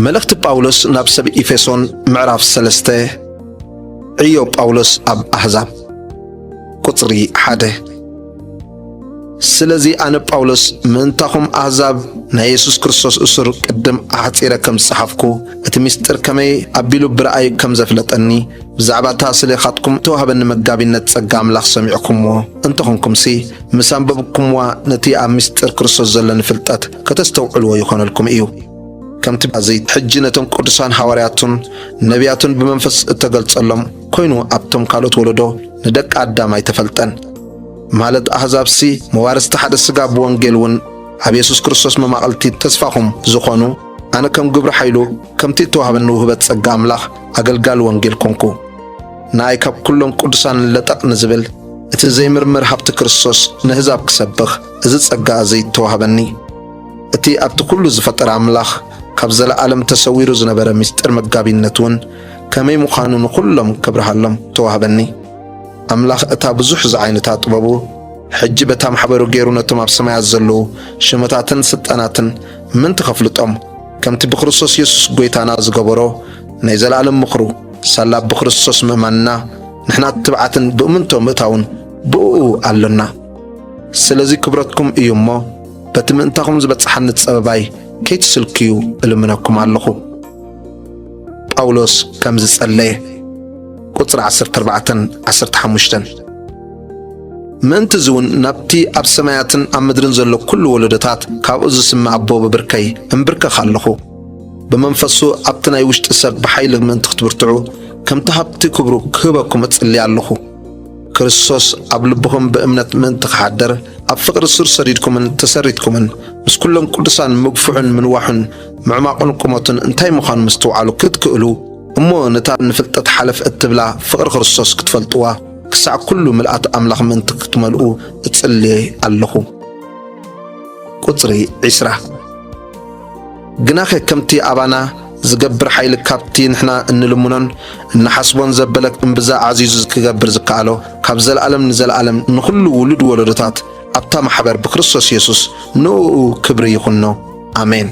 መልእኽቲ ጳውሎስ ናብ ሰብ ኤፌሶን ምዕራፍ ሰለስተ። ዕዮ ጳውሎስ ኣብ ኣህዛብ። ቁጽሪ ሓደ። ስለዚ ኣነ ጳውሎስ ምእንታኹም ኣህዛብ ናይ የሱስ ክርስቶስ እሱር ቅድም ኣሕጺረ ከም ዝጸሓፍኩ፣ እቲ ምስጢር ከመይ ኣቢሉ ብረኣይ ከም ዘፍለጠኒ፣ ብዛዕባ እታ ስሌኻትኩም እተዋህበኒ መጋቢነት ጸጋ ኣምላኽ ሰሚዕኩምዎ እንተኾንኩምሲ፣ ምስ ኣንበብኩምዋ ነቲ ኣብ ምስጢር ክርስቶስ ዘለኒ ፍልጠት ከተስተውዕልዎ ይኾነልኩም እዩ። ከምቲ ኣዘይ ሕጂ ነቶም ቅዱሳን ሃዋርያቱን ነቢያቱን ብመንፈስ እተገልጸሎም ኮይኑ ኣብቶም ካልኦት ወለዶ ንደቂ ኣዳም ኣይተፈልጠን። ማለት ኣህዛብሲ መዋርስቲ ሓደ ስጋ ብወንጌል እውን ኣብ የሱስ ክርስቶስ መማቐልቲ ተስፋኹም ዝኾኑ፣ ኣነ ከም ግብሪ ሓይሉ ከምቲ እተዋህበኒ ውህበት ጸጋ ኣምላኽ ኣገልጋሊ ወንጌል ኮንኩ። ንኣይ ካብ ኩሎም ቅዱሳን ለጠቕ ንዝብል እቲ ዘይምርምር ሃብቲ ክርስቶስ ንህዛብ ክሰብኽ እዚ ጸጋ እዚ ተዋህበኒ። እቲ ኣብቲ ኩሉ ዝፈጠረ ኣምላኽ ካብ ዘለኣለም ተሰዊሩ ዝነበረ ምስጢር መጋቢነት እውን ከመይ ምዃኑ ንኹሎም ከብርሃሎም ተዋህበኒ። ኣምላኽ እታ ብዙሕ ዝዓይነታ ጥበቡ ሕጂ በታ ማሕበሩ ገይሩ ነቶም ኣብ ሰማያት ዘለዉ ሽሞታትን ስልጣናትን ምእንቲ ከፍልጦም ከምቲ ብክርስቶስ የሱስ ጐይታና ዝገበሮ ናይ ዘለኣለም ምኽሩ ሳላ ብክርስቶስ ምእማንና ንሕና ትብዓትን ብእምንቶ ምእታውን ብእኡ ኣሎና። ስለዚ ክብረትኩም እዩ እሞ በቲ ምእንታኹም ዝበጽሓኒ ጸበባይ ከይትስልክዩ እልምነኩም ኣለኹ። ጳውሎስ ከም ዝጸለየ። ቁጽሪ ዓሰርተ ኣርባዕተን ዓሰርተ ሓሙሽተን። ምእንቲ እዚ እውን ናብቲ ኣብ ሰማያትን ኣብ ምድርን ዘሎ ኩሉ ወለዶታት ካብኡ ዝስመ ኣቦ ብብርከይ እምብርከኽ ኣለኹ። ብመንፈሱ ኣብቲ ናይ ውሽጢ ሰብ ብሓይሊ ምእንቲ ክትብርትዑ ከምቲ ሃብቲ ክብሩ ክህበኩም እጽሊ ኣለኹ። ክርስቶስ ኣብ ልብኹም ብእምነት ምእንቲ ክሓድር ኣብ ፍቕሪ ሱር ሰዲድኩምን ተሰሪትኩምን ምስ ኩሎም ቅዱሳን ምግፍሑን ምንዋሑን ምዕማቑን ቁመቱን እንታይ ምዃኑ ምስትውዓሉ ክትክእሉ እሞ ነታ ንፍልጠት ሓለፍ እትብላ ፍቕሪ ክርስቶስ ክትፈልጥዋ ክሳዕ ኩሉ ምልኣት ኣምላኽ ምእንቲ ክትመልኡ እጽሊ ኣለኹ። ቁጽሪ ዕስራ። ግናኸ ከምቲ ኣባና ዝገብር ሓይሊ ካብቲ ንሕና እንልምኖን እንሓስቦን ዘበለ እምብዛ ኣዕዚዙ ክገብር ዝከኣሎ ካብ ዘለኣለም ንዘለኣለም ንኹሉ ውሉድ ወለዶታት ኣብታ ማሕበር ብክርስቶስ የሱስ ንእኡ ክብሪ ይኹኖ። ኣሜን።